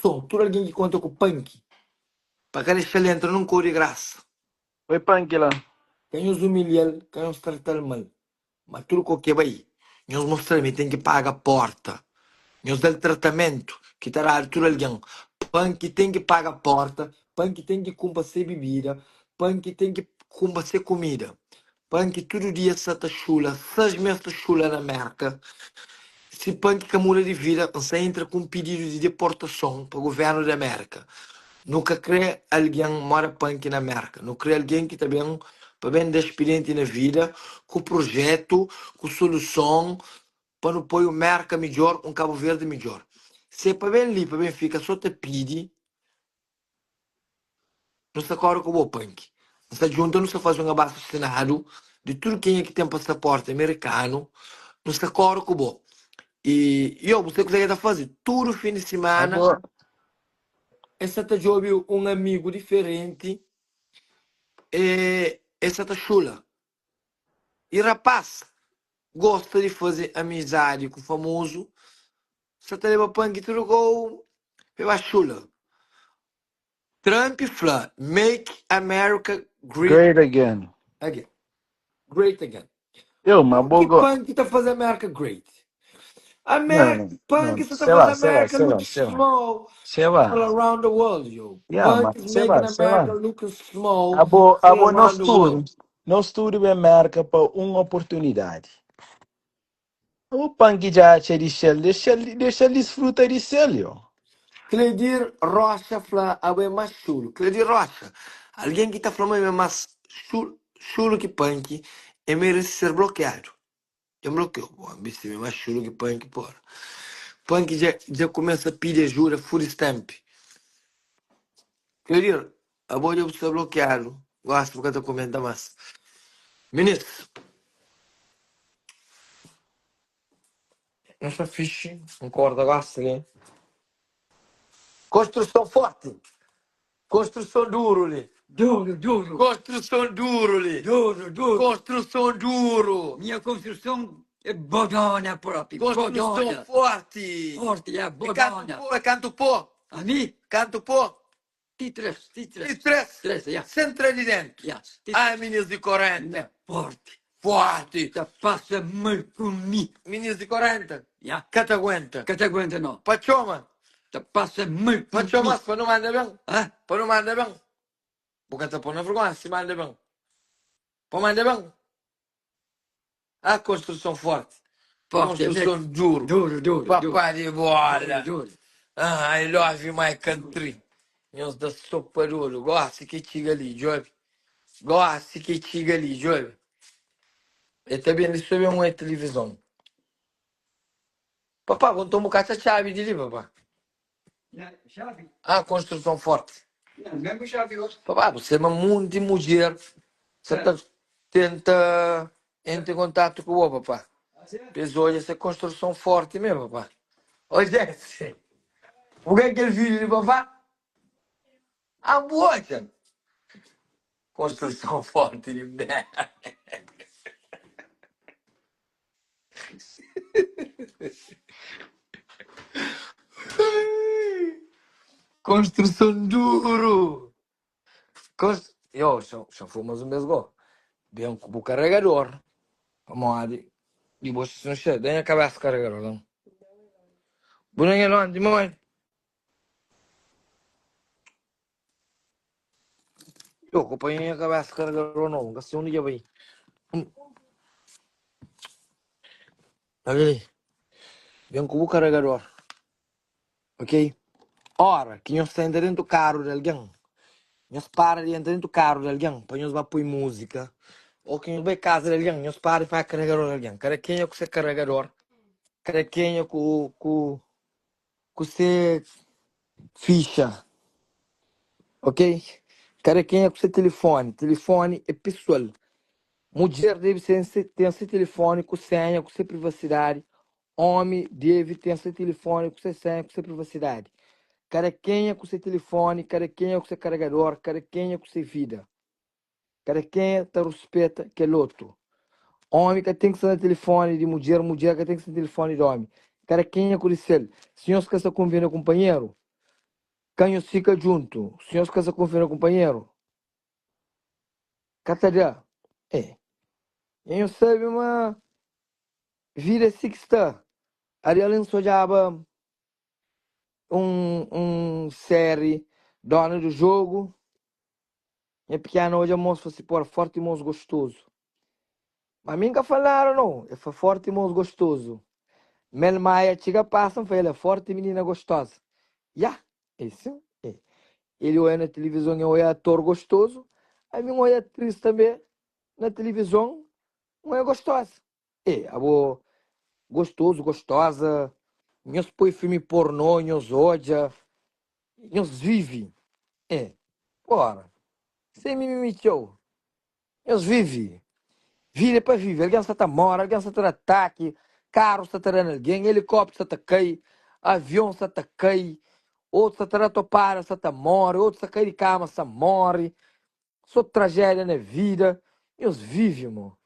Son, tudu algen ki konta ku Panki pa ka dexa-l entra nun kau di grasa. Oi Panki la. Ka nhos umilha-l, ka nhos trata-l mal, ma tudu kau ki e bai, nhos mostra-l ma e ten ki paga porta. Nhos da-l tratamentu ki ta dadu tudu algen. Panki ten ki paga porta, Panki ten ki kunpra se bibida, Panki ten ki kunpra se kumida. Panki tudu dia sa ta xula, 6 mes ta xula na Merka. Si Panki ka muda di vida, N sa entra ku un pididu di deportason pa guvernu di Merka. Nu ka kre algen moda Panki na Merka. Nu kre algen ki ta ben pa ben da spidenti na vida, ku prujetu, ku soluson pa nu poi un Merka midjor, un Kabu Verdi midjor. Si é pa ben li pa ben fika so ta pidi, Nu sta kóre ku bo, Panki. Nu sta djunta, nu sta faze un abaxu asinadu di tudu kenha ki ten pasaporti amerikanu. Nu sta kóre ku bo. I, yo, bu sabe kuzê ki el ta faze? Tudu fin di simana Abo, el sta ta djobe un amigu diferenti, e el sta ta xula. I rapás gosta di faze amizadi ku famozu, sta ta leba Panki tudu kou pa el ba xula. Trump fla Make America Great great again. Again. Great again. Eu, ma Mo ki bo go. Punk ta faze America great? Não, America, não, Punk não. sta ta Sei faze lá, sei lá, America sei look lá, sei lá. small Sei all lá. around the world, yo. Yeah, Punk ma is sei making lá, sei America lá. look small Abo, all abo around nós the world. tudo, nós tudo bem Merca pa uma oportunidade. O punk dja atxa di xel, dexa-l dexa-l disfruta di sel, yo. Cledir Rocha fla abo é más xulu. Cledir Rocha, algen ki ta fla ma mi é más xulu ki panki, e merese ser blokiadu. Dja N blokiau. Bo, N bisti mi é más xulu ki panki, pora. Panki dja dja kumesa pidi ajuda food stamp. Cledir, abo dja bu sta blokiadu, gosi bu ka ta kumenta más. Minis. N sta fixi, N korda gosi li. Konstruson forti, konstruson duru li. Duru, duru. Konstruson duru li. Duru, duru. Konstruson duru. Minha konstruson é bodona propi, Konstruson bodona. forti. Forti, é É kantu bodona. pô, é kantu pô. Ami? Kantu pô. Ti tres, ti tres. Ti tres. Tres, ya. Sen tra di dentu. Ya, ti Ai, minis di 40. É forti. Forti. Ta pasa mal ku mi. Minis di 40. Ya. Ka ta aguenta. Ka ta aguenta, no. Pa txoma. Ta pasa mal ku Pa mi. txoma-s pa nu manda ben. Ha? Pa nu manda ben. Bu ka ta pô na vergonha si manda ben. Pa manda ben. Ah, construção forte. Forte, é Construção mesmo. duro. Duro, duro, duro. Papá di bola. Duro, duro. Ah, I love you, my country. Nhos da sopa duro. Gosi ki txiga li, djobe. Gosi ki txiga li, djobe. E ta ben li so ben oi televizon. Papá, bu nton bu ka atxa txabi di li, papá? Ah, construção forte. Papá, bu sema munti mudjer sa ta tenta entra em contato ku bo, papá. Pa es odja se construção forte mesmo, papá. Ô Jesse, bu ka kel vídeo li, papá? Ah, bu odja? Construção forte di merda. Construção duro. Cons Yo, xa, xa foi mais um vez go. Ben ku bu carregador. Pamodi di bo se não xa, da nha cabeça carregador, não. Bu não é longe, mãe. Yo, companhia nha cabeça carregador não, nunca sei onde já vai. Olha ali. Ben ku bu carregador. Ok? Ora ki nhos ta entra dentu karu di algen, nhos para di entra dentu karu di algen pa nhos ba poi múzika. Ô ki nhos bai kaza di algen, nhos para di panha karegador di algen. Kada kenha ku se karegador, kada kenha ku ku ku se fixa. Ok? Kada kenha ku se tilifoni. Tilifoni é pesoal. Mudjer debe ten se tilifoni ku senha, ku se privasidadi. Ómi debe ten se tilifoni ku se senha, ku se privasidadi. Kada kenha ku se tilifoni, kada kenha ku se karegador, kada kenha ku se vida. Kada kenha ta ruspeta kel otu. Ómi ka ten ki sta na tilifoni di mudjer, mudjer ka ten ki sta na tilifoni di ómi. Kada kenha ku di sel. Si nhos ka sta konvena kunpanheru. Ka nhos fika djuntu si nhos ka sa kunfia na kunpanheru. Ka ta da. E Nha nhos sabe ma vida é si ki sta. Ariel N sa odjaba un un série Dona do Jogo. Nha pikena odja mos fla si pora forti mos gostozu. Ma mi nka fla nada no, e fla forti mos gostozu. Mel Maia txiga pasa nfla el é forti minina gostoza. Ya, e sin, e. Ele oia na tilivizon e oia ator gostozu, ami n oia atris tanbe na tilivizon n oia gostoza. E, abo gostozu, gostoza, nhos poi filmi porno nhos odja, nhos vivi. E, pora, sem mimimi txeu. Nhos vive. Vida é pa vive. Algen sta ta móre, algen sta ta da ataki, karu sta ta da na algen, elikópteru sta ta kai, avion sta ta kai, otus sta ta da topada, sta ta móre, otus sta kai di kama, sta móre. Sô trajédia na vida. Nhos vive, mo.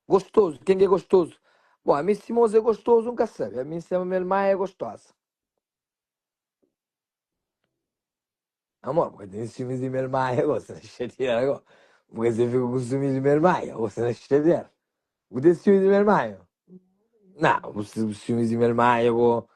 Gostozu, ken ki é gostozu? Bon, ami si mos é gostozu, N ka sabe. Ami N sema ma el má é gostoza. Amor, bu ka ten siumis di Mel Maia go, você na xadeira go. Bu ka se fika ku siumis di Mel Maia, você na xadeira. Bu ten siumis di Mel Maia? Não, bu ten siumis di Mel Maia go,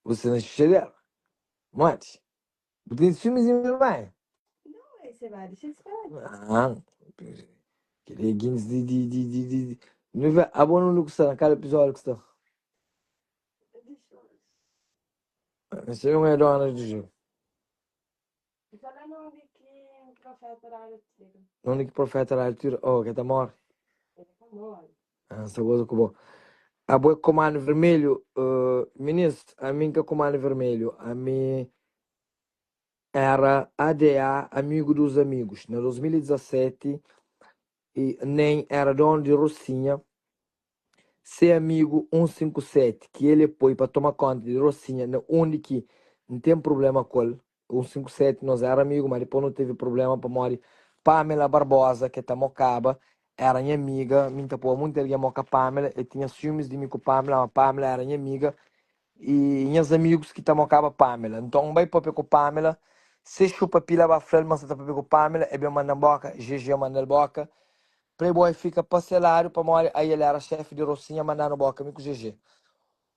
você na xadeira. Modi? Bu ten siumis di Mel Maia? Ah, kel-li é gentis di di di di di Nu vê, abo nunde ku sta, na kal episódiu ku sta? N sabe ma é dona di jogo. Nunde ki profeta dadu tiru? Oh, ke ta morre? Ah, N sta goza ku bo. Abo é komando vermelhu? Minis, ami N ka komando vermelhu. Ami era ADA, Amigo dos Amigos. Na 2017, i nen era donu di Rocinha. Se amigu 157 ki el e poi pa toma konta di Rocinha na undi ki N ten prublema ku el. 157 nos era amigu ma dipos nu tevi prublema pamodi Pamela Barbosa ke ta mokaba era nha amiga mi N ta poba munti algen moka Pamela e tinha siumis di mi ku Pamela ma Pamela era nha amiga i nhas amigus ki ta mokaba Pamela nton N bai papia ku Pamela se xupa pila ba fla-l ma N sa ta papia ku Pamela e ben manda-m boka GG manda-l boka Playboy fika pa se ladu pamodi ai el era xefi di Rosinha manda-nu boka mi ku GG.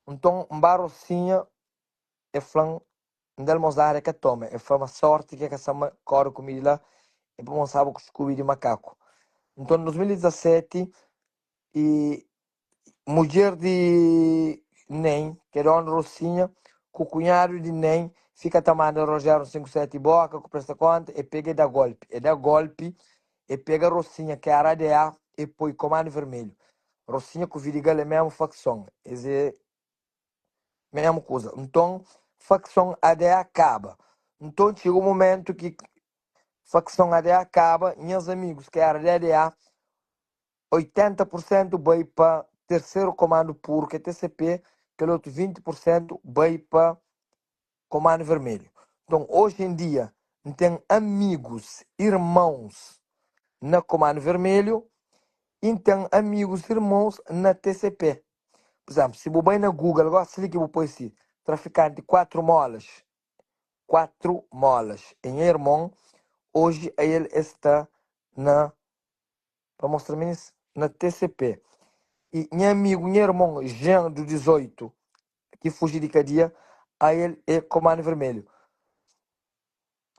Nton N ba Rosinha e fla-m N da-l mozada e ka toma e fla ma sorti ki e ka sa ma kori ku mi di la e pamo N staba ku skubi di makaku. Nton 2017 i Mudjer di Nen, ki é dónu Rosinha, ku kunhadu di Nen, fika ta manda Rojéru 57 bóka ku presta kónta, e pega e da golpi. E da golpi, e pega Rosinha, ki éra ADA, e poi Komandu Vermelhu. Rosinha ku Vidigal é mésmu fakson, es é mésmu kuza. Nton, fakson ADA kaba. Nton, txiga un momentu ki fakson ADA kaba, nhas amigus ki éra di ADA, 80 pur sentu bai pa Terseru Komandu Puru, ki é TCP, kel otu 20 pur sentu bai pa Komandu Vermelhu. Nton, oji en dia, N ten amigus, irmons na Komandu Vermelhu i N ten amigus, irmons na TCP. Pur izénplu, si bu bai na Google gósi li ki bu poi si, Trafikanti 4 Mólas, 4 Mólas, é nha irmon, oji ael es sta na Pa mostra minis na TCP i nha amigu nha irmon Jean do 18 ki fuji di kadia ael é Komando Vermelho.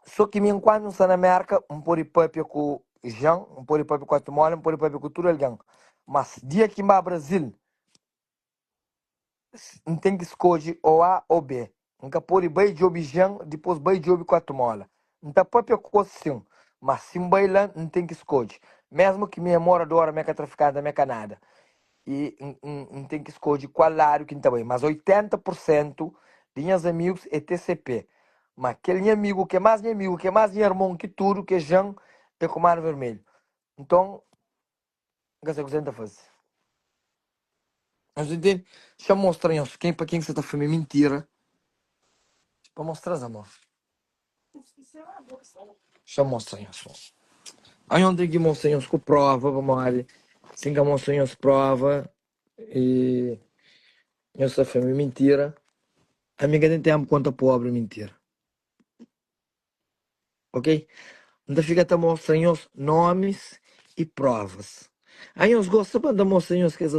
So ki mi enkuantu N sta na Merka N pode papia ku Jean, N pode papia ku Atumóli, N pode papia ku tudu algen mas dia ki N ba Brazil N ten ki skodje ô A ô B. N ka pode bai djobe Jean dipôs bai djobe 4 Móla. N ta pâpia ku es sin, má si N bai la N ten ki skodje. Mésmu ki mi é moradora, mi é ka trafikanta, mi é ka nada. I N ten ki skodje kual ladu ki N ta bai. Mas 80 pur sentu di nhas amigus é TCP. Má kel nha amigu ki é más nha amigu, ki é más nha irmon ki tudu, ki é Jean, é Kumanu Vermelhu. Nton, N ka sabe kuzê N ta faze. Nhos intende? Xa mostra nhos ken pa ken ki sa ta fla mi mintira. Pa mostra-s amor. Xa mostra nhos. Anhos ten ki mostra nhos ku prova pamodi si N ka mostra nhos prova i nhos ta fla mi mintira. Ami N ka ten tenpu konta pobri mintira. Ok? N ta fika ta mostra nhos nomis i provas. Anhos gosta pa N ta mostra nhos kes.